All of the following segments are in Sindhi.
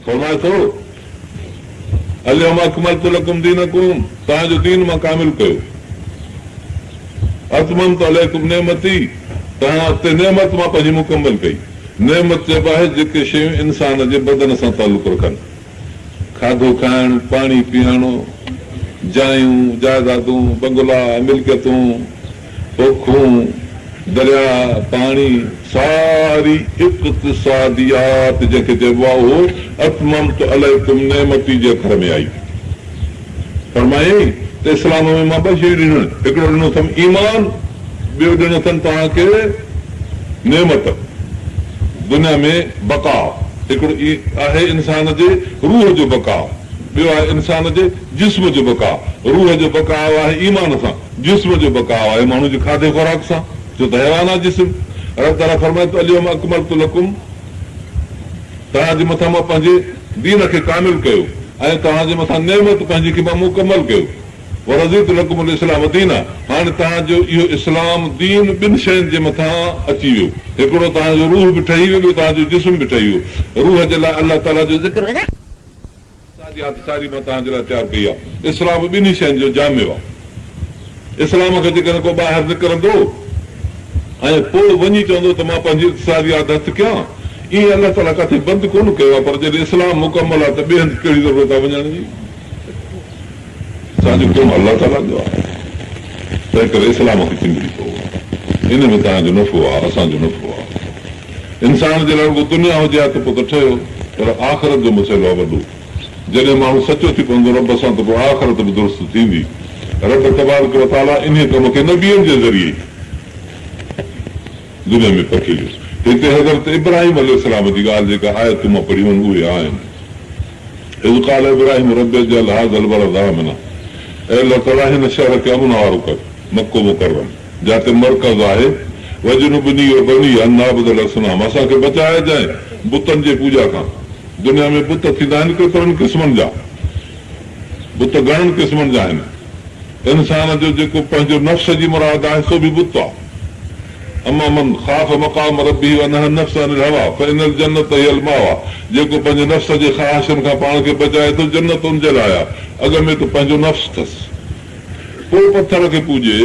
فرمائي ٿو، اليوم اڪملت لڪم دينڪم، توهان جو دين مان ڪامل ڪيو. اتممت عليڪم نعمتي، توهان تي نعمت مان پنهنجي مڪمل ڪئي. نعمت چئبو آهي جيڪي شيون انسان جي بدن سان تعلق رکن. کاڌو کائڻ، پاڻي پيئڻ، جايون، جائدادون، بنگلا، ملڪيتون، پوکون، درياء، پاڻي، ساري اقتصاديات جنهن کي چئبو آهي اهو اتممت عليڪم نعمتي جي اکر ۾ آئي. فرمايائين ته اسلام ۾ مان ٻه شيون ڏنيون آهن، هڪڙو ڏنو اٿم ايمان، ٻيو ڏنو اٿم توهان کي نعمت، دنيا ۾ بقاء، هڪڙو آهي انسان جي روح جو بقاء، ٻيو آهي انسان جي جسم جو بقاء، روح جو بقاء آهي ايمان سان، جسم جو بقاء آهي ماڻهو جي کاڌي خوراڪ سان، ڇو ته حيوان آهي جسم. رب تعاليٰ فرمائي ٿو اليوم اڪملت لڪم. توهان جي مٿان مان پنهنجي دين کي ڪامل ڪيو ۽ توهان جي مٿان نعمت پنهنجي کي مان مڪمل ڪيو. ورضيت لڪم الاسلام دينا هاڻي توهان جو اهو اسلام دين ٻن شين جي مٿان اچي ويو، هڪڙو توهان جو روح به ٺهي ويو ٻيو توهان جو جسم به ٺهي ويو. روح جي لاء الله تعاليٰ جو ذڪر. اقتصاديات ساري مان توهان جي لاء تيار ڪئي آهي. اسلام ٻنهي شين جو جامع آهي. اسلام کان جيڪڏهن ڪو ٻاهر نڪرندو ۽ پوء وڃي چوندو ته مان پنهنجي اقتصاديات هٿ ڪيان، ائين الله تعاليٰ ڪاٿي بند ڪونه ڪيو آهي پر جڏهن اسلام مڪمل آهي ته ٻئي هنڌ ڪهڙي ضرورت آهي وڃڻ جي؟ اسان جو ڪم الله تعاليٰ جو آهي، تنهنڪري اسلام کي چنبڙي پئو. ان ۾ توهان جو نفعو آهي، اسان جو نفعو آهي. انسان جي لاء رڳو دنيا هجي ها ته پوء ته ٺهيو، پر آخرت جو مسئلو آهي وڏو. جڏهن ماڻهو سچو ٿي پوندو رب سان ته پوء آخرت به درست ٿيندي. رب تبارڪ و تعاليٰ انهيء ڪم کي نبين جي ذريعي دنيا ۾ پکيڙيو. هتي حضرت ابراهيم عليه السلام جي ڳالهه جيڪا آيتون مان پڙهيون آهن اهي آهن. اذ قال ابراهيم رب اجعل هذا البلد آمنا اي الله تعاليٰ هن شهر کي امن وارو ڪر، مڪو مڪرم. جاتي مرڪز آهي، واجنبني وبني ان نعبد الاصنام اسان کي بچائجانء بتن جي پوڄا کان. دنيا ۾ بت ٿيندا آهن ڪيترن قسمن جا. بت گهڻن قسمن جا آهن. انسان جو جيڪو پنهنجو نفس جي مراد آهي سو به بت آهي. اما من خاف مقام ربه ونهي النفس عن الهويٰ فان الجنة هي الماويٰ جيڪو پنهنجي نفس جي خواهشن کان پاڻ کي بچائي ٿو جنت ان جي لاء آهي. اڳ ۾ ته پنهنجو نفس اٿس. پوء پٿر کي پوڄي،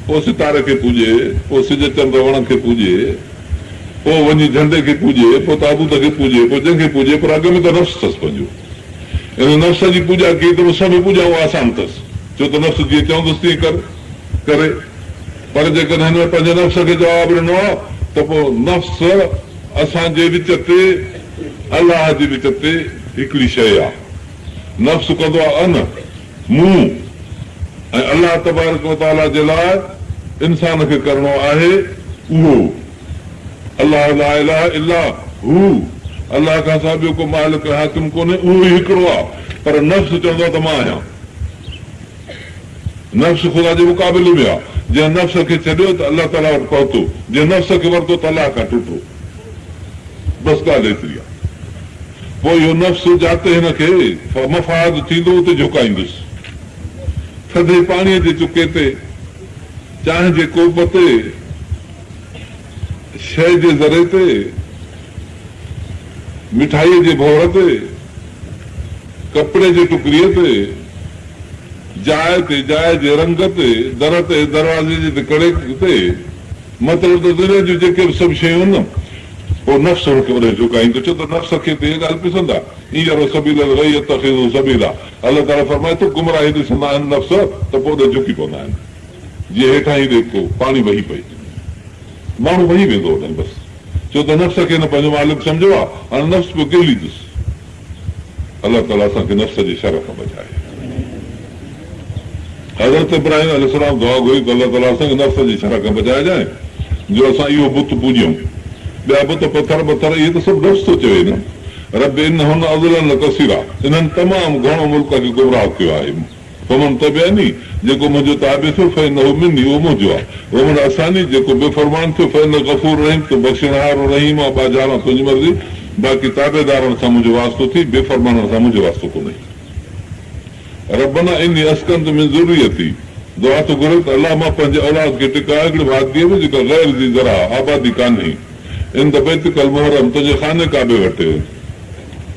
پوء ستاري کي پوڄي، پوء سج چنڊ وڻ کي پوڄي، پوء وڃي جهنڊي کي پوڄي، پوء تابوت کي پوڄي، پوء جنهن کي پوڄي، پر اڳ ۾ ته نفس اٿس پنهنجو. ان نفس جي پوڄا ڪئي ته پوء سڀ پوڄائون آسان اٿس، ڇو ته نفس جيئن چوندس تيئن ڪر، ڪري. پر جيڪڏهن هن پنهنجي نفس کي جواب ڏنو آ ته پوء نفس اسان جي وچ تي الله جي وچ تي هڪڙي شيء آ. نفس ڪندو آ انا. مون ۽ الله تبارڪ و تعاليٰ جي لاء انسان کي ڪرڻو آهي اهو الله لا اله الا هو الله کان سواء ٻيو ڪو مالڪ ۽ حاڪم ڪونهي اهو ئي هڪڙو آهي پر نفس چوندو آهي ته مان آهيان نفس خدا جي مقابلي ۾ آهي جنهن نفس کي ڇڏيو ته الله تعاليٰ وٽ پهتو جنهن نفس کي ورتو ته الله کان ٽٽو. بس ڳالهه ايتري آ. پوء اهو نفس جاتي هن کي مفاد ٿيندو اتي جهڪائيندس. ٿڌي پاڻيء جي چڪي تي، چانهه جي ڪوپ تي، شيء جي ذري تي، مٺائيء جي ڀور تي، ڪپڙي جي ٽڪري تي، جاء تي، جاء جي رنگ تي، در تي، دروازي جي ڪڙي تي. مطلب ته دنيا جون جيڪي به سڀ شيون آهن نه، پوء نفس ان کي اوڏانهن جهڪائيندو، ڇو ته نفس کي ته اها ڳالهه پسند آهي، ان يروا سبيل الغي يتخذوه سبيلا، الله تعاليٰ فرمائي ٿو، گمراهي ڏسندا آهن نفس ته پوء اوڏانهن جهڪي پوندا آهن، جيئن هيٺاهين ڏي ڪو پاڻي وهي پئي، ماڻهو وهي ويندو اوڏانهن بس، ڇو ته نفس کي هن پنهنجو مالڪ سمجهيو آهي، هاڻي نفس پيو گهليندس. الله تعاليٰ اسان کي نفس جي شر کان بچائي. حضرت ابراهيم عليه السلام دعا گهري ته الله تعاليٰ اسان کي نفس جي شر کان بچائجانء جو اسان اهو بت پوڄيون. ٻيا بت پٿر ٻٿر اهي ته سڀ نفس ٿو چوي نه. رب انهن اضللن ڪثيرا انهن تمام گهڻو ملڪ کي گمراهه ڪيو آهي. فمن تبعني، جيڪو منهنجو تابع ٿيو، فانه مني، اهو منهنجو آهي، ومن عصاني، جيڪو بي فرمان ٿيو، فانڪ غفور رحيم، تون بخشڻهار رحيم آن، ٻاجهارو آن، تنهنجي مرضي، باقي تابعدارن سان منهنجو واسطو ٿي، بي فرمانن سان منهنجو واسطو ڪونهي. ربنا اني اسڪنت من ذريتي، دعا ٿو گهري ته الله مان پنهنجي اولاد کي ٽڪاء هڪڙي واديء ۾ جيڪا غير ذي زرع، آبادي ڪانهي، عند بيتڪ المحرم، تنهنجي خانه ڪعبي وٽ.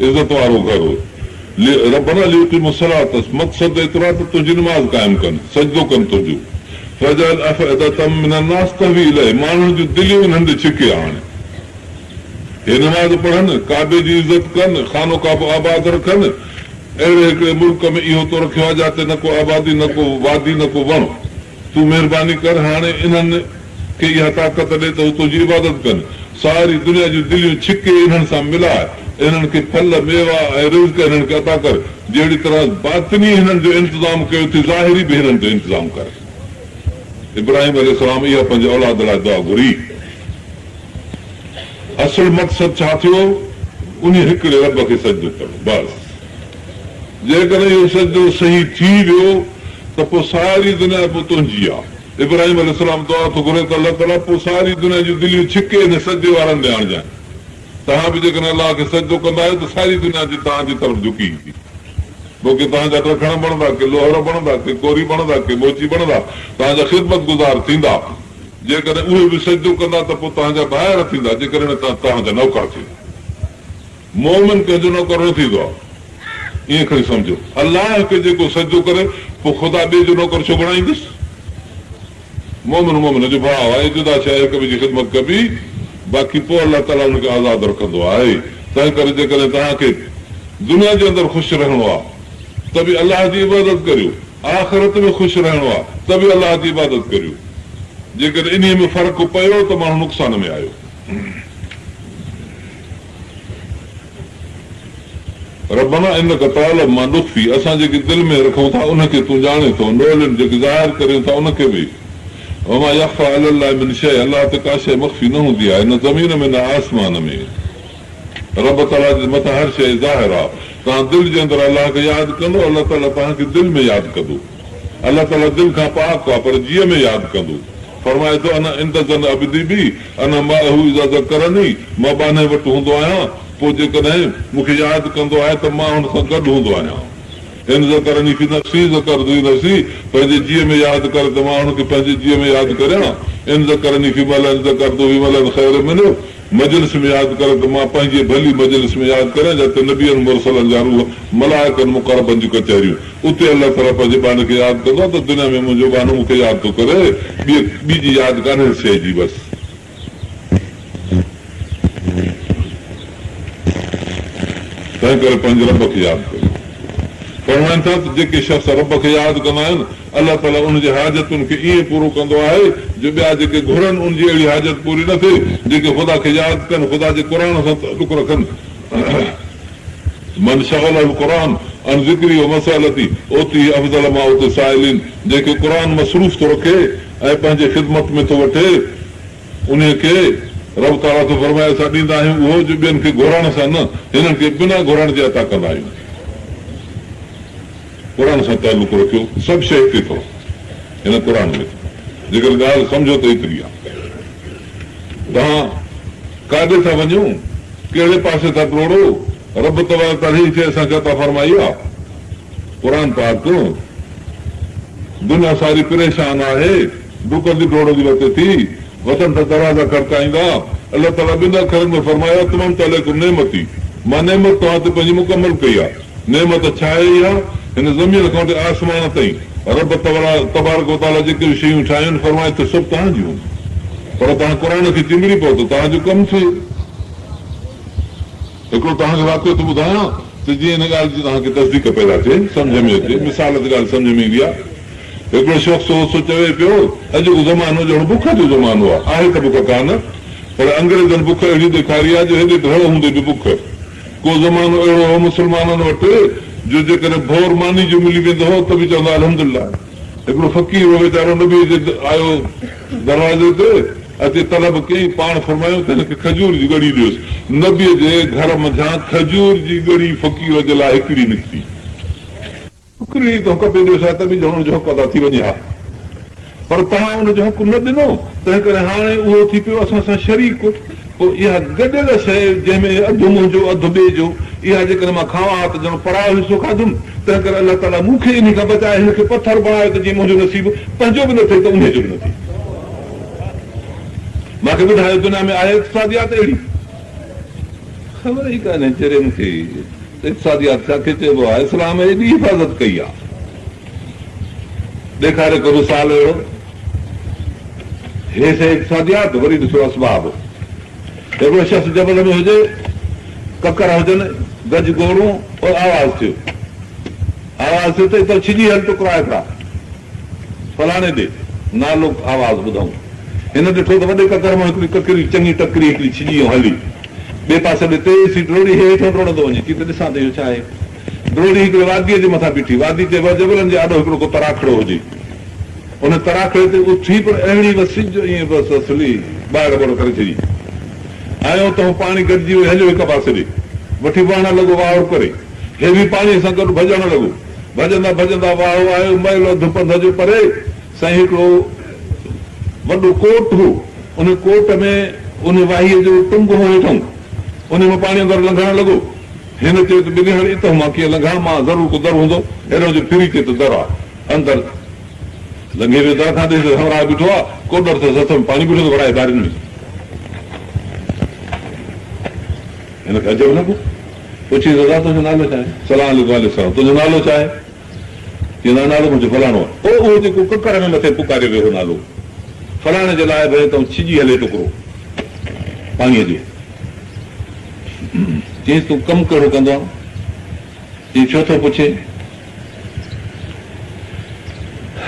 عزت وارو گهر. ربنا ليقيموا الصلاة مقصد ايترو آهي ته تنهنجي نماز قائم ڪن، سجدو ڪن تنهنجو. فاجعل افئدة من الناس تهوي اليه ماڻهن جون دليون انهن ڏي ڇڪي آڻ. هي نماز پڙهن، ڪعبي جي عزت ڪن، خانو ڪعبو آباد رکن. اهڙي هڪڙي ملڪ ۾ اهو تو رکيو آهي جاتي نه ڪو آبادي، نه ڪو وادي، نه ڪو وڻ. تون مهرباني ڪر هاڻي انهن کي اها طاقت ڏي ته هو تنهنجي عبادت ڪن. ساري دنيا جون دليون ڇڪي انهن سان ملاء. انهن کي ڦل، ميوا ۽ رزق انهن کي عطا ڪر. جهڙي طرح باطني هنن جو انتظام ڪيو ٿي ظاهري به هنن جو انتظام ڪر. ابراهيم عليه السلام اها پنهنجي اولاد لاء دعا گهري. اصل مقصد ڇا ٿيو؟ انهي هڪڙي رب کي سجدو ڪرڻ. بس. جيڪڏهن اهو سجدو صحيح ٿي ويو ته پوء ساري دنيا پوء تنهنجي آ. ابراهيم عليه السلام دعا ٿو گهري ته الله تعاليٰ پوء ساري دنيا جون دليون ڇڪي انهي سجدي وارن ڏي آڻجانء. توهان به جيڪڏهن الله کي سجدو ڪندا آهيو ته ساري دنيا جي توهان جي طرف جهڪي ايندي. پوء ڪي توهان جا ڊکڻ بڻندا، ڪي لوهر بڻندا، ڪي ڪوري بڻندا، ڪي موچي بڻندا، توهان جا خدمتگذار ٿيندا. جيڪڏهن اهي به سجدو ڪندا ته پوء توهان جا ڀائر ٿيندا، جيڪڏهن نه ته توهان جا نوڪر ٿيندا. مؤمن ڪنهن جو نوڪر نه ٿيندو آهي. ائين کڻي سمجهو. الله کي جيڪو سجدو ڪري، پوء خدا ٻئي جو نوڪر ڇو بڻائيندس؟ مؤمن مؤمن جو ڀاء آهي، جدا شيء هڪ ٻئي جي خدمت ڪبي، باقي پوء الله تعاليٰ ان کي آزاد رکندو آهي. تنهنڪري جيڪڏهن توهان کي دنيا جي اندر خوش رهڻو آهي ته به الله جي عبادت ڪريو، آخرت ۾ خوش رهڻو آهي ته به الله جي عبادت ڪريو. جيڪڏهن انهيء ۾ فرق پيو ته ماڻهو نقصان ۾ آيو. ربنا انک تعلم ما نخفي اسان جيڪي دل ۾ رکون ٿا ان کي تون ڄاڻين ٿو، نعلن جيڪي ظاهر ڪريون ٿا ان کي به، وما يخفي علي الله من شيء الله تي ڪا شيء مخفي نه هوندي آهي نه زمين ۾ نه آسمان ۾، رب تعاليٰ جي مٿان هر شيء ظاهر آهي، توهان دل جي اندر الله کي ياد ڪندو الله تعاليٰ توهان کي دل ۾ ياد ڪندو، الله تعاليٰ دل کان پاڪ آهي پر جيء ۾ ياد ڪندو. فرمائي ٿو، انا عند ظن عبدي بي، انا معه اذا ذڪرني، مان ٻانهي وٽ هوندو آهيان، پوء جيڪڏهن مون کي ياد ڪندو آهي ته مان هن سان گڏ هوندو آهيان. ان ذڪرني في نفسي ذڪرته في نفسي، پنهنجي جيء ۾ ياد ڪري ته مان هن کي پنهنجي جيء ۾ ياد ڪريان. ان ذڪرني في ملأ ذڪرته في ملأ خير منه، مجلس ۾ ياد ڪري ته مان پنهنجي ڀلي مجلس ۾ ياد ڪريان جتي نبين مرسلن جا روح ملائڪن مقربن جون ڪچهريون اتي الله تعاليٰ پنهنجي ٻانهي کي ياد ڪندو آهي ته دنيا ۾ منهنجو ٻانهو مون کي ياد ٿو ڪري ٻي ٻي جي ياد ڪانهي شيء جي بس. تنهن ڪري پنهنجي رب کي ياد ڪريو. فرمائن ٿا ته جيڪي شخص رب کي ياد ڪندا آهن الله تعاليٰ ان جي حاجتن کي ائين پورو ڪندو آهي جو ٻيا جيڪي گهرن ان جي اهڙي حاجت پوري نه ٿئي، جيڪي خدا کي ياد ڪن، خدا جي قرآن سان تعلق رکن. من شغله القرآن عن ذڪري و مسئلتي اعطيه افضل ما اعطي السائلين جنهن کي قرآن مصروف ٿو رکي ۽ پنهنجي خدمت ۾ ٿو وٺي انهيء کي رب تعاليٰ ٿو فرمائي اسان ڏيندا آهيون اهو جو ٻين کي گهرڻ سان نه هنن کي بنا گهرڻ جي عطا ڪندا آهيون. قرآن سان تعلق رکيو سڀ شيء هتي اٿو هن قرآن ۾ جيڪڏهن ڳالهه سمجهو ته ايتري آ توهان ڪاڏي ٿا وڃو ڪهڙي پاسي ٿا ڊوڙو رب تبارڪ تعالي هي شيء اسان کي عطا فرمائي آ قرآن پاڪ دنيا ساري پريشان آهي ڊڪندي ڊوڙندي وتي ٿي وتن ٿا دروازا کڙڪائيندا الله تعالي ٻن اکرن ۾ فرمايو اتممت عليڪم نعمتي مان نعمت توهان تي پنهنجي مڪمل ڪئي آ. نعمت ڇا آهي اها؟ هن زمين کان وٺي آسمان تائين رب تبارڪ و تعاليٰ جيڪي به شيون ٺاهيون آهن، فرمائي ٿو سڀ توهان جون آهن. پر توهان قرآن کي چنبڙي پئو ته توهان جو ڪم ٿئي. هڪڙو توهان کي واقعو ٿو ٻڌايان ته جيئن ان ڳالهه جي توهان کي تصديق پيدا ٿئي، سمجهه ۾ اچي. مثال تي ڳالهه سمجهه ۾ ايندي آهي. هڪڙو شخص هو سو چوي پيو، اڄوڪو زمانو ڄڻ بک جو زمانو آهي. آهي ته بک ڪانه، پر انگريزن بک اهڙي ڏيکاري آهي جو هيڏي ڍؤ هوندي به بک. ڪو زمانو اهڙو هو مسلمانن وٽ جو جيڪڏهن ڀور ماني جو ملي ويندو هو ته به چوندا الحمدلله. هڪڙو فقير هو ويچارو نبيء جي آيو دروازي تي اچي طلب ڪيائين پاڻ فرمايو ته هن کي کجور جي ڳڙي ڏيوس. نبيء جي گهر منجهان کجور جي ڳڙي فقير جي لاء هڪڙي نڪتي. هڪڙي ته حڪ پئي ڏيوس ها ته به ڄڻ ان جو حق ادا ٿي وڃي ها. پر توهان ان جو حق نه ڏنو، تنهنڪري هاڻي اهو ٿي پيو اسان سان شريڪ. پوء اها گڏيل شيء جنهن ۾ اڌ منهنجو اڌ ٻئي جو، اها جيڪڏهن مان کاوان ها ته ڄڻ پرايو حصو کاڌم. تنهنڪري الله تعاليٰ مون کي انهي کان بچائي هن کي پٿر بڻايو ته جيئن منهنجو نصيب پنهنجو به نه ٿئي ته انهي جو به نه ٿئي. مان کي ٻڌايو دنيا ۾ آهي اقتصاديات اهڙي؟ خبر ئي ڪانهي چرين کي ته اقتصاديات ڇا کي چئبو آهي. اسلام ايڏي حفاظت ڪئي آهي. ڏيکاري ڪو مثال اهڙو. هي سي اقتصاديات وري ڏسو اسباب. هڪڙو شخص جبل ۾ هجي، ڪڪر هجن، گج گوڙون اور آواز ٿيو. آواز ٿيو ته اتان ڇڄي هل ٽڪرا هڪڙا. فلاڻي ڏي، نالو آواز ٻڌائون. هن ڏٺو ته وڏي ڪڪر مان هڪڙي ڪڪري، چڱي ٽڪري هڪڙي ڇڄي ۽ هلي. ٻئي پاسي ڏي تيز ٿي ڊوڙي، هي هيٺئون ڊوڙندو وڃي. چي ته ڏسان ته اهو ڇا آهي؟ ڊوڙي هڪڙي واديء جي مٿان بيٺي. وادي چئبو آهي جبلن جي آڏو هڪڙو ڪو تراکڙو هجي. ان تراکڙي تي اٿي پر اهڙي وسي جو ائين بس اصلي ٻاهر ٻوڙ ڪري ڇڏي. آيو اتهون پاڻي گڏجي ويو هليو هڪ پاسي ڏي. وٺي وهڻ لڳو واهڙ ڪري. هي به پاڻيء سان گڏ ڀڄڻ لڳو. ڀڄندا ڀڄندا واهو آيو ميل اڌ پنڌ جو پري سائين هڪڙو وڏو ڪوٽ هو ان ڪوٽ ۾ ان واهيء جو ٽنگ هو هيٺئون ان مان پاڻي اندر لنگهڻ لڳو هن چيو ته ٻلي هاڻي اتهون مان ڪيئن لنگهان مان ضرور ڪو در هوندو هيڏانهن جو ڦري چي ته در آ اندر لنگهي ويو در کان ڏسي ته همراهه بيٺو آ ڪوڏر اٿس هٿ ۾ پاڻي بيٺو ٿو ڀرائي ٻارين ۾. هن کي عجب لڳو. پڇيس، دادا تنهنجو نالو ڇا آهي؟ سلام عليڪم وعليڪم السلام. تنهنجو نالو ڇا آهي؟ چيائين، دادا نالو منهنجو فلاڻو آهي. او اهو جيڪو ڪڪر ۾ مٿي پڪاريو ويو هو نالو فلاڻي جي لاء به اتان ڇڄي هلي ٽڪرو پاڻيء جو. چيائينس، تون ڪم ڪهڙو ڪندو آهين؟ چيائين، ڇو ٿو پڇين؟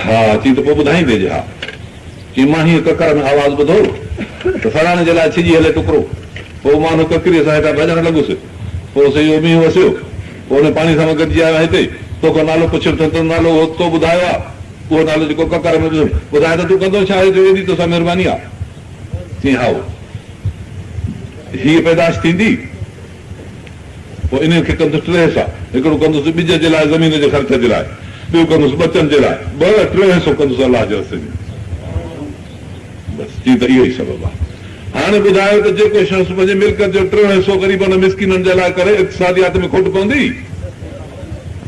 ها. چيائين ته پوء ٻڌائيندين جي ها. چيائين، مان هيئن ڪڪر ۾ آواز ٻڌو ته فلاڻي جي لاء ڇڄي هلي ٽڪرو. پوء مان ان ڪڪريء سان هيٺان ڀڄڻ لڳس. پوء سي اهو مينهن وسيو. پوء ان پاڻي سان مان گڏجي آيو آهيان هتي. توکان نالو پڇيم ته تون نالو اهو تو ٻڌايو آ. اهو نالو جيڪو ڪڪر ۾ ٻڌم. ٻڌاء ته تون ڪندو ڇا آهي جو ايڏي توسان مهرباني آ؟ چيائين، هائو. هيء پيدائش ٿيندي. پوء انهيء کي ڪندس ٽي حصا، هڪڙو ڪندس ٻج جي لاء زمين جي خرچ جي لاء، ٻيو ڪندس ٻچن جي لاء، ٻه ٽيون حصو ڪندس الله جي رستي ۾. بس چي ته اهو ئي سبب آهي. هاڻي ٻڌايو ته جيڪو شخص پنهنجي ملڪيت جو ٽيون حصو غريبن ۽ مسڪينن جي لاء ڪري اقتصاديات ۾ کوٽ پوندي؟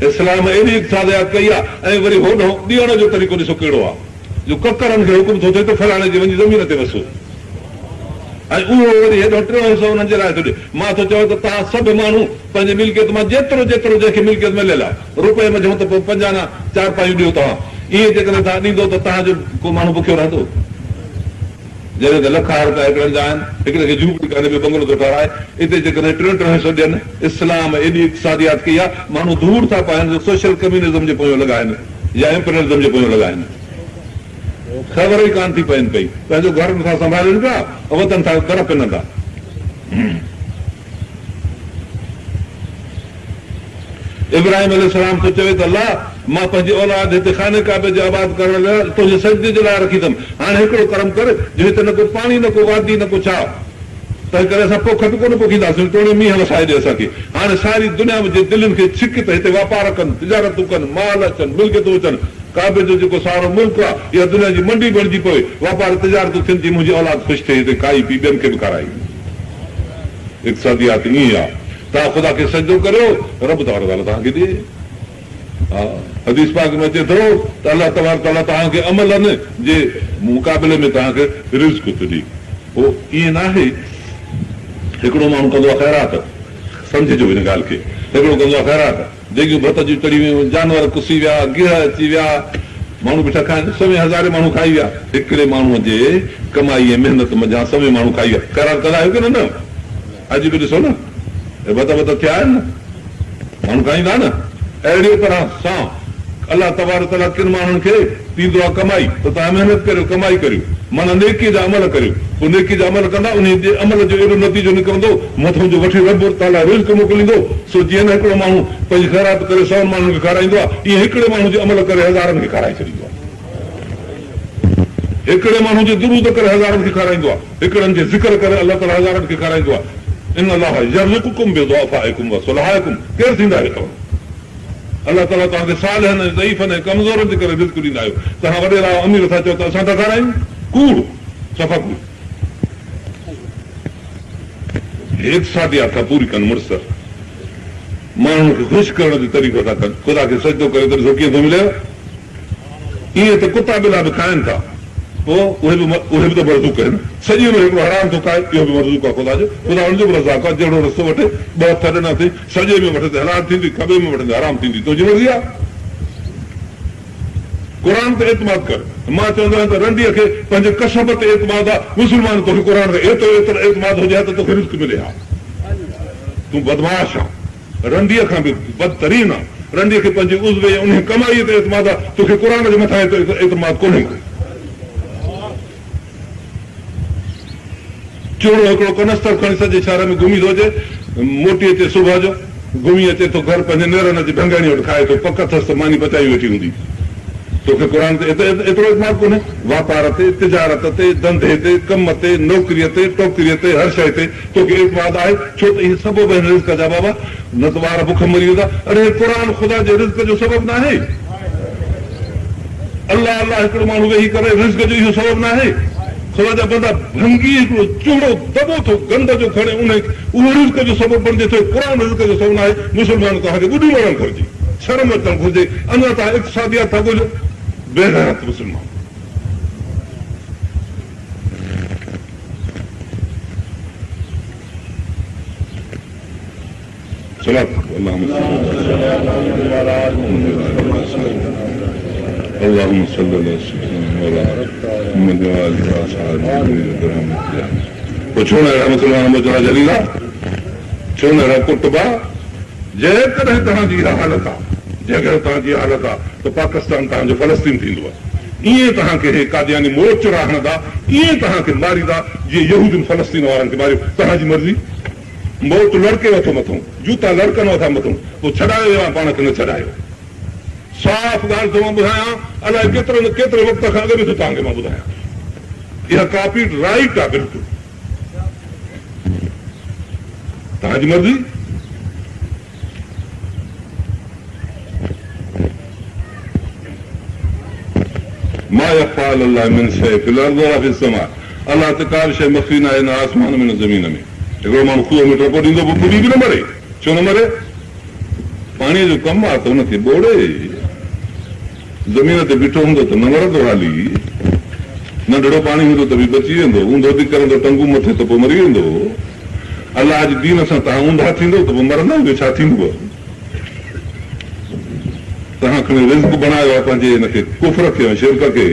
اسلام اهڙي اقتصاديات ڪئي آهي ۽ وري هوڏانهن ڏيڻ جو طريقو ڏسو ڪهڙو آهي جو ڪڪرن کي حڪم ٿو ٿئي ته فلاڻي جي وڃي زمين تي وسو. ۽ اهو وري هيڏانهن ٽيون حصو انهن جي لاء ٿو ڏئي. مان ٿو چوان ته توهان سڀ ماڻهو پنهنجي ملڪيت مان جيترو جيترو جنهن کي ملڪيت مليل آهي، روپئي منجهون ته پوء پنج آنا چار پايون ڏيو توهان. ائين جيڪڏهن توهان ڏيندو ته توهان جو ڪو ماڻهو بکيو رهندو؟ جڏهن ته لکها روپيا هڪڙن جا آهن، هڪڙي کي جهوپڙي ڪانهي ٻيو بنگلو ٿو ٺهرائي. اتي جيڪڏهن ٽيون ٽيون حصو ڏين. اسلام ايڏي اقتصاديات ڪئي آهي، ماڻهو ڌوڙ ٿا پائن جو سوشل ڪميونزم جي پويون لڳا آهن يا امپريلزم جي پويون لڳا آهن. خبر ئي ڪانه ٿي پئين پئي. پنهنجو گهر نٿا سنڀالين پيا، وتن ٿا در پنندا. ابراهيم عليه السلام ٿو چوي ته الله! مان پنهنجي اولاد هتي خانه ڪعبي جي آباد ڪرڻ لاء تنهنجي سجدي جي لاء رکي اٿم. هاڻي هڪڙو ڪرم ڪر جو هتي نه ڪو پاڻي نه ڪو وادي نه ڪو ڇا. تنهن ڪري اسان پوک به ڪونه پوکينداسين، توڻي مينهن وسائي ڏي اسان کي. هاڻي ساري دنيا جي دلين کي ڇڪ ته هتي واپار ڪن، تجارتون ڪن، مال اچن، ملڪيتون اچن. ڪعبي جو جيڪو سارو ملڪ آ، اها دنيا جي منڊي بڻجي پوي، واپار تجارتون ٿين جيئن منهنجي اولاد خوش ٿئي هتي کائي پي ٻين کي به کارائي. اقتصاديات ائين آ. توهان خدا کي سجدو ڪريو، رب تبارڪ وتعاليٰ توهان کي ڏي. ها حديث پاڪ ۾ اچي ٿو ته الله تبارڪ وتعاليٰ توهان کي عملن جي مقابلي ۾ توهان کي رزق ٿو ڏي. پوء ائين ناهي هڪڙو ماڻهو ڪندو آ خيرات، سمجهجو هن ڳالهه کي، هڪڙو ڪندو آ خيرات، ديڳيون ڀت جون چڙهي ويون، جانور ڪسي ويا، گيهه اچي ويا، ماڻهو بيٺا کائن، سوين هزارين ماڻهو کائي ويا. هڪڙي ماڻهوء جي ڪمائي ۽ محنت منجهان سوين ماڻهو کائي ويا. خيرات ڪندا آهيو ڪي نه نه؟ اڄ به ڏسو نه، اهي ڀت ڀت ٿيا آهن نه، ماڻهو کائيندا نه. اهڙيء طرح سان الله تبارڪ وتعاليٰ ڪن ماڻهن کي ڏيندو آهي ڪمائي ته توهان محنت ڪريو، ڪمائي ڪريو، معنيٰ نيڪيء جا عمل ڪريو، پوء نيڪيء جا عمل ڪندا، انهيء جي عمل جو ايڏو نتيجو نڪرندو، مٿئون جو وٺي رب تعاليٰ رزق موڪليندو، سو جيئن نه هڪڙو ماڻهو پنهنجي خيرات ڪري سون ماڻهن کي کارائيندو آهي، ايئن هڪڙي ماڻهو جي عمل ڪري هزارن کي کارائي ڇڏيندو آهي. هڪڙي ماڻهو جي درود ڪري هزارن کي کارائيندو آهي، هڪڙن جي ذڪر ڪري الله تعاليٰ هزارن کي کارائيندو آهي. ان الله يرزقڪم بضعفائڪم وصلحائڪم ڪير ٿيندا آهيو توهان؟ الله تعاليٰ توهان کي صالحن ۽ ضعيفن ۽ ڪمزورن جي ڪري رزق ڏيندا آهيو. توهان وڏيرا ۽ امير ٿا چئو ته اسان ٿا کارايون؟ ڪوڙ، صفا ڪوڙ. هي اقتصاديات ٿا پوري ڪن مڙس ماڻهن کي خوش ڪرڻ جو طريقو ٿا ڪن. خدا کي سجدو ڪريو ته ڏسو ڪيئن ٿو مليو. ائين ته ڪتا ٻلا به کائن ٿا. پوء اهي به اهي به ته مرزوق آهن. سڄي عمر هڪڙو حرام ٿو کائي، اهو به مرزوق آهي خدا جو. خدا ان جو به رزاق آهي، جهڙو رستو وٺي، ٻه هٿ ڏنا اٿئي، سڄي ۾ وٺ ته حلال ٿيندي، کٻي ۾ وٺ ته حرام ٿيندي، تنهنجي مرضي آهي. قرآن تي اعتماد ڪر. مان چوندو آهيان ته رنڊيء کي پنهنجي ڪسب تي اعتماد آهي، مسلمان توکي قرآن تي ايترو اعتماد هجي ها ته توکي رزق ملي ها. تون بدمعاش آن. رنڊيء کان به بدترين آن. رنڊيء کي پنهنجي عضوي ۽ انهيء ڪمائيء تي اعتماد آ، توکي قرآن جي مٿان ايترو اعتماد ڪونهي ڪو. چوڙو هڪڙو ڪنستر کڻي سڄي شهر ۾ گهمي ٿو اچي، موٽي اچي صبح جو گهمي اچي ٿو گهر پنهنجي نيرن اچي ڀنگاڻيء وٽ کائي ٿو، پڪ اٿس ته ماني پچائي ويٺي هوندي. توکي قرآن تي ايترو اعتماد ڪونهي؟ واپار تي، تجارت تي، ڌنڌي تي، ڪم تي، نوڪريء تي، ٽوڪريء تي، هر شيء تي توکي اعتماد آهي، ڇو ته اهي سبب آهن رزق جا بابا، نه ته ٻار بک مري ويندا. اڙي هي قرآن خدا جي رزق جو سبب ناهي؟ الله الله هڪڙو ماڻهو ويهي ڪري رزق جو اهو سبب ناهي؟ خدا جا بندا ڀنگي هڪڙو چوڙو دٻو ٿو گند جو کڻي انهي اهو رزق جو سبب بڻجي ٿو هي قرآن رزق جو سبب ناهي؟ مسلمان توهان کي ٻڏي مرڻ گهرجي، شرم اچڻ گهرجي، اڃا توهان اقتصاديات ٿا ڳوليو؟ بيغيرت مسلمان. صلات اللهم اللهم صل علي سيدنا مولانا محمد وآله واصحابه برحمتك پوء ڇو نه اهڙا مسلمان موچڙا جهليندا؟ ڇو نه اهڙا ڪٽبا؟ جيڪڏهن توهان جي اها حالت آ، جيڪڏهن توهان جي اها حالت آ ته پاڪستان توهان جو فلسطين ٿيندو. ائين توهان کي هي قادياني موچڙا هڻندا، ائين توهان کي ماريندا جيئن يهودين فلسطين وارن کي ماريو. توهان جي مرضي. موت لڙڪيو اٿو مٿئون، جوتا لڙڪنو اٿا مٿئون، پوء ڇڏايو يا پاڻ کي نه ڇڏايو. صاف ڳالهه ٿو مان ٻڌايان، الائي ڪيترو نه ڪيتري وقت کان اڳ ۾ ٿو توهان کي مان ٻڌايان. اها ڪاپي رائيٽ آ بلڪل. توهان جي مرضي. ما يخفي علي الله من شيء في الارض ولا في السماء الله تي ڪا به شيء مخفي ناهي نه آسمان ۾ نه زمين ۾. هڪڙو ماڻهو کوهه ۾ ٽپو ڏيندو پوء ٻڏي به نه مري. ڇو نه مري؟ پاڻيء جو ڪم آ ته ان کي ٻوڙي. زمين تي بيٺو هوندو ته نه مرندو حالي ننڍڙو پاڻي هوندو ته به بچي ويندو. اونڌو به ڪرندو ٽنگون مٿي ته پوء مري ويندو. الله جي دين سان توهان اونڌا ٿيندؤ ته پوء مرندؤ ٻيو ڇا ٿيندو؟ توهان کڻي رزق بڻايو آهي پنهنجي ان کي ڪفر کي ۽ شرڪ کي،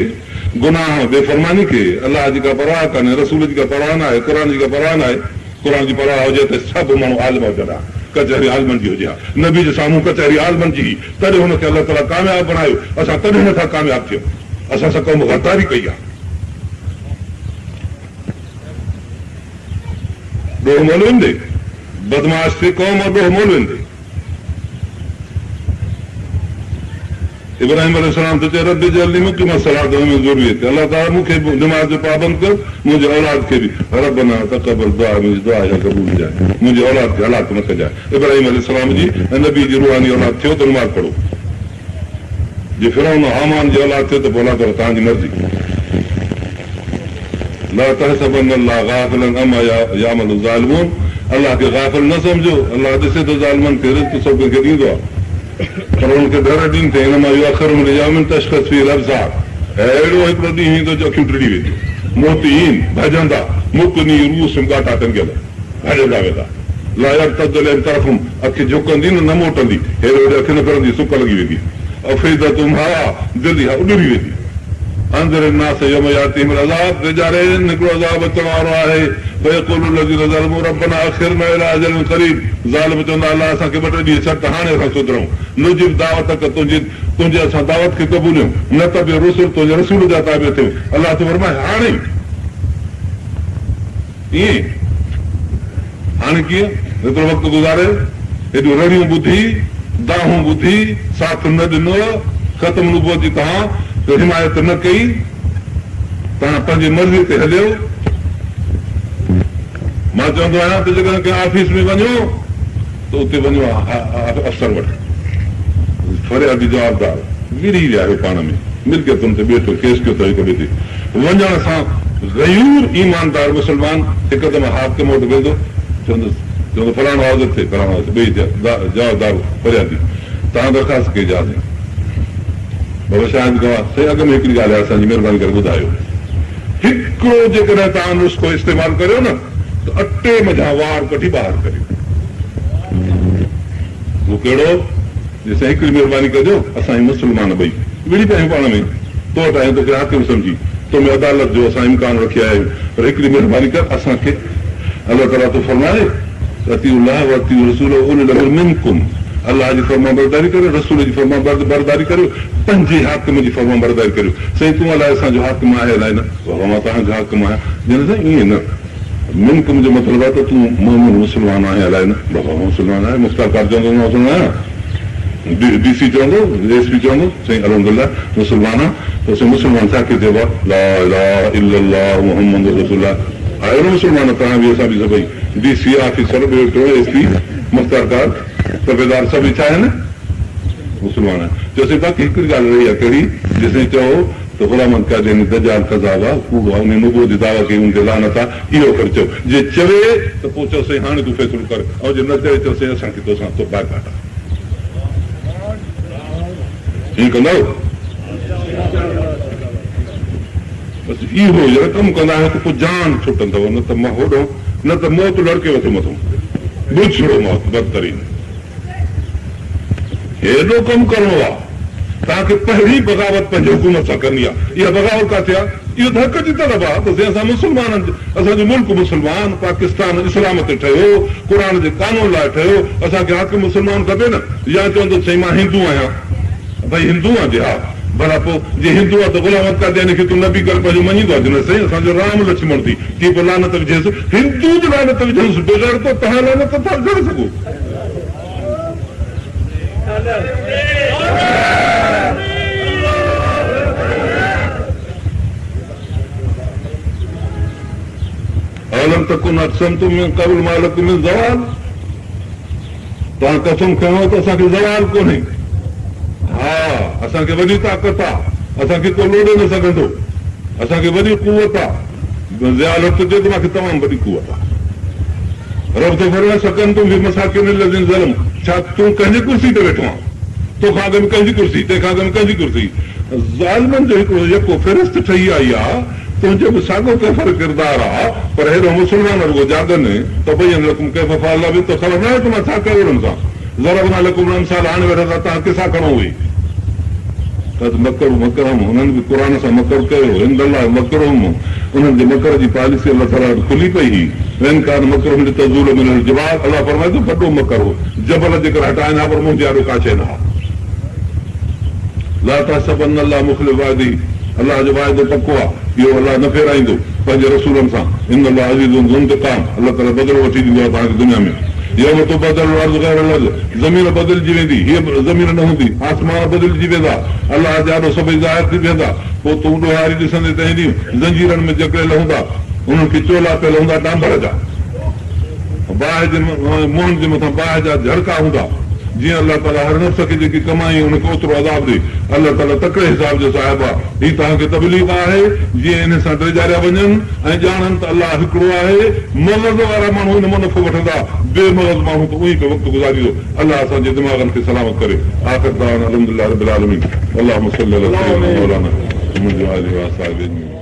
گناهه ۽ بي فرماني کي، الله جي ڪا پرواهه ڪانهي، رسول جي ڪا پرواهه ناهي، قرآن جي ڪا پرواهه ناهي، قرآن جي پرواهه هجي ته سڀ ماڻهو عالم هجن ها، ڪچهري عالمن جي هجي ها، نبي جي سامهون ڪچهري عالمن جي هئي، تڏهن هن کي الله تعاليٰ ڪامياب بڻايو، اسان تڏهن نٿا ڪامياب ٿيون، اسان سان قوم غداري ڪئي آهي. ڏوهه مولوين ڏي، بدمعاش ٿي قوم ڏوهه مولوين ڏي. ابراهيم عليه السلام ٿو چئي رب اجعلني مقيم الصلوة ومن ذريتي الله تعاليٰ مون کي به نماز جو پابند ڪر منهنجي اولاد کي به ربنا تقبل دعاء منهنجي دعا اها قبول ڪجانء منهنجي اولاد کي هلاڪ نه ڪجانء ابراهيم عليه السلام جي ۽ نبي جي روحاني اولاد ٿيو ته نماز پڙهو جي فرعون هامان جي اولاد ٿيو ته پوء الله تعاليٰ توهان جي مرضي لا تحسبن الله غافلا عما يعمل الظالمون الله کي غافل نه سمجهو، الله ڏسي ٿو ظالمن کي، رزق سڀ ڪنهن کي ڏيندو آهي پر انهن کي ڍر ڏين ٿي، انما يؤخرهم ليوم تشخص فيه الابصار اهڙو هڪڙو ڏينهن ايندو جو اکيون ٽڙي وينديون، مهطعين، ڀڄندا، مقنعي رؤوسهم ڳاٽا ٽنگيل، ڀڄندا ويندا، لا يرتد اليهم طرفهم اک جهڪندي نه نه موٽندي، هيڏي هوڏي اک نه ڦرندي، سڪ لڳي ويندي، افئدتهم هواء دل اها اڏري ويندي. انذر الناس يوم ياتيهم العذاب ڊيڄارين هڪڙو عذاب اچڻ وارو آهي فيقول الذين ظلموا ربنا اخرنا الي اجل قريب ظالم چوندا الله اسان کي ٻه ٽي ڏينهن ڇڏ ته هاڻي اسان سڌرون نجب دعوتڪ تنهنجي تنهنجي اسان دعوت کي قبوليون نتبع الرسل تنهنجي رسول جا تابع ٿيون الله ٿو فرمائي هاڻي ائين هاڻي ڪيئن هيترو وقت گذاري، هيڏيون رڙيون ٻڌي، دانهون ٻڌي، ساٿ نه ڏنو، ختم نبوت جي توهان حمايت نه ڪئي، توهان پنهنجي مرضيء تي هليو. مان چوندو آهيان ته جيڪڏهن ڪنهن آفيس ۾ وڃو ته اتي وڃو افسر وٽ، فريادي جوابدار وڙهي ويا آهيو پاڻ ۾، ملڪيتن تي ٻئي ٿو ڪيس ڪيو اٿو هڪ ٻئي تي وڃڻ سان غيور ايماندار مسلمان هڪدم حاڪم وٽ ويندو چوندس چوندو فلاڻو حاضر ٿئي فلاڻو حاضر ٿئي ٻئي ٿيا جوابدار فريادي توهان درخواست ڪئي جا سائين بابا شاهد گواهه سائين اڳ ۾ هڪڙي ڳالهه آهي اسان جي مهرباني ڪري ٻڌايو. هڪڙو جيڪڏهن توهان نسخو استعمال ڪريو نه ته اٽي منجهان وار ڪڍي ٻاهر ڪريو. اهو ڪهڙو؟ جي سائين هڪڙي مهرباني ڪجو اسان هي مسلمان ٻئي وڙهي پيا آهيون پاڻ ۾، تو وٽ آيا آهيون توکي حاڪم سمجهي، تو ۾ عدالت جو اسان امڪان رکي آيا آهيون پر هڪڙي مهرباني ڪر اسان کي الله تعاليٰ ٿو فرمائي ته اطيعوا الله واطيعوا الرسول واولي الامر منڪم الله جي فرمانبرداري ڪريو رسول جي فرمانبرداري ڪريو پنهنجي حاڪم جي فرمانبرداري ڪريو سائين تون الائي اسان جو حاڪم آهي الائي نه بابا مان توهان جو حاڪم آهيان جنھن سائين ائين نه منڪم جو مطلب آهي ته تون مؤمن مسلمان آهين الائي نه بابا مان مسلمان آهيان مختيارڪار چوندو مان مسلمان آهيان ڊي سي چوندو ايس پي چوندو سائين الحمدلله مسلمان آهيان ته سائين مسلمان ڇا کي چئبو آهي لا اله الا الله محمد رسول الله آهيو نه مسلمان توهان به اسان به سڀئي ڊي سي آفيسر ٻيو ٽيون ايس پي مختيارڪار تپيدار سڀئي ڇا آهن مسلمان آهن چيوسين باقي هڪڙي ڳالهه رهي آهي ڪهڙي جي سائين چئو ته غلام احمد قادياني دجال ڪذاب آ، ڪوڙو آ، انهي نبوت جي دعويٰ ڪئي ان تي لعنت آ، اهو اکر چئو. جي چوي ته پوء چئو سائين هاڻي تون فيصلو ڪر ۽ جي نه چوي چئو سائين اسان کي توسان تو بائيڪاٽ آ. ائين ڪندؤ؟ بس اهو جڏهن ڪم ڪندا آهيو ته پوء جان ڇٽندؤ نه ته هوڏهون نه ته موت لڙڪيو ٿو مٿون. بڇڙو موت بدترين. هيڏو ڪم ڪرڻو آ. توهان کي پهرين بغاوت پنهنجي حڪومت سان ڪرڻي آ. اها بغاوت ڪاٿي آ؟ اهو ته حق جي طلب آ ته سائين اسان مسلمانن اسان جو ملڪ مسلمان پاڪستان اسلام تي ٺهيو قرآن جي قانون لاء ٺهيو اسان کي حاڪم مسلمان کپي نه يا چوندو ته سائين مان هندو آهيان ڀئي هندو آن جي ها ڀلا پوء جي هندو آن ته غلام احمد قادياني کي تون نبي ڪري پنهنجو مڃيندو آ جي نه سائين اسان جو رام لڇمڻ ٿي ڪي پوء لعنت وجهيس هندو به لعنت وجهنس بيغيرتو توهان لعنت نٿا وجهڻ سگهو. اولم تڪونوا اقسمتم من قبل ما لڪم من زوال توهان قسم کنيو ته اسان کي زوال ڪونهي ها اسان کي وڏي طاقت آ اسان کي ڪو لوڏي نه سگهندو اسان کي وڏي قوت آ ضياء الحق چيو ته مان کي تمام وڏي قوت آ رب ٿو فرمائي، سڪنتم في مساڪن الذين ظلموا ڇا تون ڪنهن جي ڪرسي تي ويٺو آن؟ تو کان اڳ ۾ ڪنهن جي ڪرسي، تنهن کان اڳ ۾ ڪنهن جي ڪرسي؟ ظالمن جو هڪڙو يڪو فهرست ٺهي آئي آ، تنهنجو به ساڳو ڪيفر ڪردار آ، پر هيڏانهن مسلمان رڳو جاڳن، تبين لڪم ڪيف فعلنا بهم تو خبر ناهي ته مان ڇا ڪيو انهن سان، ضربنا لڪم الامثال هاڻي ويٺا ٿا توهان قصا کڻو اهي. قد مڪروا مڪرهم انهن به قرآن سان مڪر ڪيو، عند الله مڪرهم انهن جي مڪر جي پاليسي الله تعاليٰ وٽ کلي پئي هئي، وان ڪان مڪرهم لتزول منه الجبال الله فرمائي ٿو وڏو مڪر هو، جبل جيڪر هٽائن ها پر منهنجي آڏو ڪا شيء نه ها. لا تحسبن الله مخلف وعده الله جو واعدو پڪو آهي، اهو الله نه ڦيرائيندو پنهنجي رسولن سان، ان الله عزيز ذو انتقام الله تعاليٰ بدلو وٺي ڏيندو آهي توهان کي دنيا ۾. يوم تبدل الارض غير الارض زمين بدلجي ويندي، هيء زمين نه هوندي، آسمان بدلجي ويندا، الله جي آڏو سڀئي ظاهر ٿي بيهندا، پوء تون ڏوهاري ڏسندين تنهن ڏينهن زنجيرن ۾ جڪڙيل هوندا، انهن کي چولا پيل هوندا ڊانڀر جا، باهه جي منهن جي مٿان باهه جا جهڙڪا هوندا، جيئن الله تعاليٰ هر نفس کي جيڪي ڪمائين ان کي اوترو عذاب ڏئي، الله تعاليٰ تڪڙي حساب جو صاحب آهي، هي توهان کي تبليغ آهي، جيئن انهي سان ڊيڄاريا وڃن ۽ ڄاڻن ته الله هڪڙو آهي، مغز وارا ماڻهو ان مان نفعو وٺندا، بي مغز ماڻهو ته اونئي پيو وقت گذاريندو، الله اسان جي دماغن کي سلامت ڪري، آخر دعوانا الحمدلله رب العالمين، اللهم صل علي سيدنا مولانا محمد وآله واصحابه اجمعين.